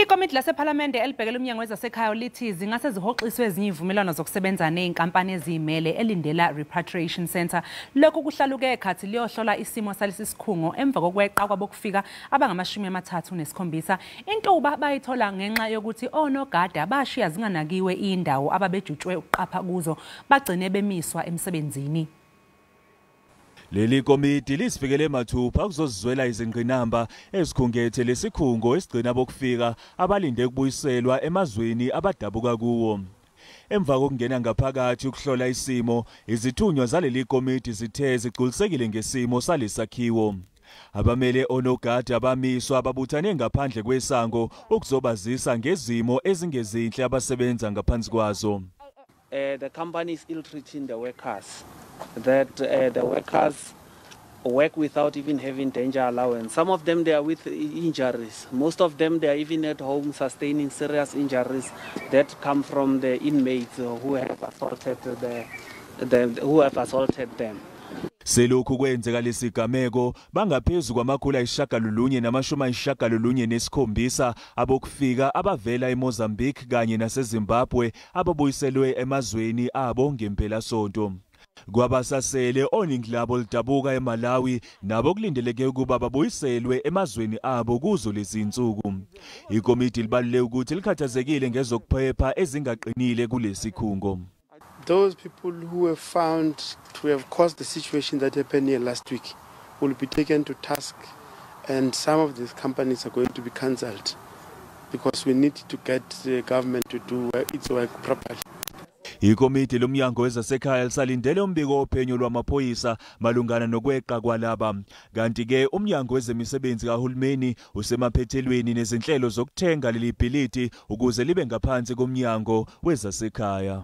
Ikomiti lasePhalamende elibhekele umnyango wezasekhaya lithi zingase zihoxiswe ezinye izivumelwano zokusebenza nezinkampani eziyimele eLindela Repatriation Centre. Lokhu kuhlaluke ekhathi liyohlola isimo salesi sikhungo emva kokweqa kwabokufika abangama-37. Intuba bayithola ngenxa yokuthi onogada bashiya zinganakiwe indawo ababejutshwe ukuqapha kuzo, bagcine bemiswa emsebenzini. Leli komiti lisifikele mathupha kuzozizwela izingqinamba ezikhungethe lesikhungo esigcina bokufika abalinde ukubuyiselwa emazweni abadabuka kuwo. Emva kokungena ngaphakathi ukuhlola isimo, izithunywa zaleli komiti zithe zigculisekile ngesimo salesakhiwo. Abamele onogada abamiswa ababuthane ngaphandle kwesango ukuzobazisa ngezimo ezingezinhle abasebenza ngaphansi kwazo. The company is ill-treating the workers, that the workers work without even having danger allowance. Some of them, they are with injuries. Most of them, they are even at home sustaining serious injuries that come from the inmates who have assaulted them. Selokhu kwenzeka lesigameko bangaphezulu kwama-997 abokufika abavela eMozambique kanye naseZimbabwe ababuyiselwe emazweni abo ngempelasonto. Kwabasasele oningi labo lidabuka eMalawi nabo kulindeleke ukuba babuyiselwe emazweni abo kuzo lezi insuku. Ikomiti libalule ukuthi likhathazekile ngezokuphepha ezingaqinile kulesikhungo. Those people who were found to have caused the situation that happened here last week will be taken to task, and some of these companies are going to be cancelled because we need to get the government to do its work properly. Ikomiti lomnyango wezasekhaya lisalindele umbiko ophenyo lwamaphoyisa malungana nokweqa kwalaba. Kanti-ke umnyango wezemisebenzi kahulumeni usemaphethelweni nezinhlelo zokuthenga leli bhilidi ukuze libe ngaphansi komnyango wezasekhaya.